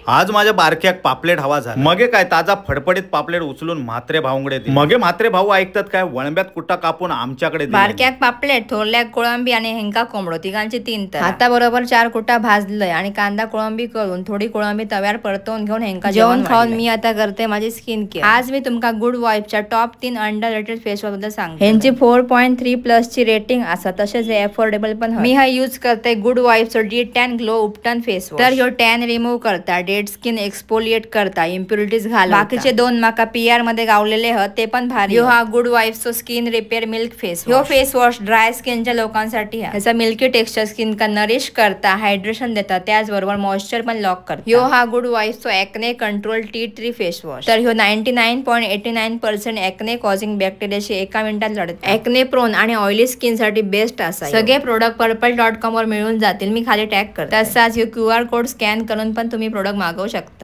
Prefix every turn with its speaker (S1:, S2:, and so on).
S1: आज माझ्या बारक्याक पापलेट हवा झाला. मगे काय ताजा फडफडीत पापलेट उचलून म्हात्रे भाऊंकडे दिले. मगे म्हात्रे भाऊ ऐकतात काय, वळंब्यात कुट्टा कापून आमच्याकडे दिले.
S2: बारक्याक पापलेट, थोरल्याक कोळंबी आणि हेंका कोंबडो, तिघांची 3 तर. आता बरोबर 4 कुट्टा भाजलंय आणि कांदा कोळंबी करून थोडी कोळंबी तव्यावर परतवून घेऊन हेंका जेवण खाऊन मी आता करते माझी स्किन केअर. आज मी तुमका गुड वाईबच्या टॉप 3 अंडररेटेड फेस वॉश बद्दल सांगते. हेंची 4.3 प्लस ची रेटिंग असा, तसेच हे अफोर्डेबल पण. मी हा यूज करते गुड वाईबचं डी टॅन ग्लो उपटन फेस वॉश. तर ह्यो टॅन रिमूव्ह करता, डेड स्किन एक्सफोलिएट करता, इम्प्युरिटीज घालवता. बाकीचे 2 माका पीआर मध्ये गावलेले हत, ते पण भारी. ह्यो हा गुड वाईबचो स्किन रिपेअर मिल्क फेस. ह्यो फेस वॉश ड्राय स्किनच्या लोकांसाठी हा. ह्याचा मिल्की टेक्स्चर स्किन का नरिश करता, हायड्रेशन देता, त्याचबरोबर मॉइश्चर पण लॉक करता. ह्यो हा गुड वाईबचो acne control tea tree face wash. तर ह्यो 99.89% ऍक्ने कॉजिंग बॅक्टेरियाशी एका मिनिटात लढते. ऍक्ने प्रोन आणि ऑइली स्किन साठी बेस्ट असा. सगळे प्रोडक्ट purple.com वर मिळून जातील, मी खाली टॅग करते. तसाच ह्यो QR code scan करून पण तुम्ही प्रोडक्ट मागवू शकता.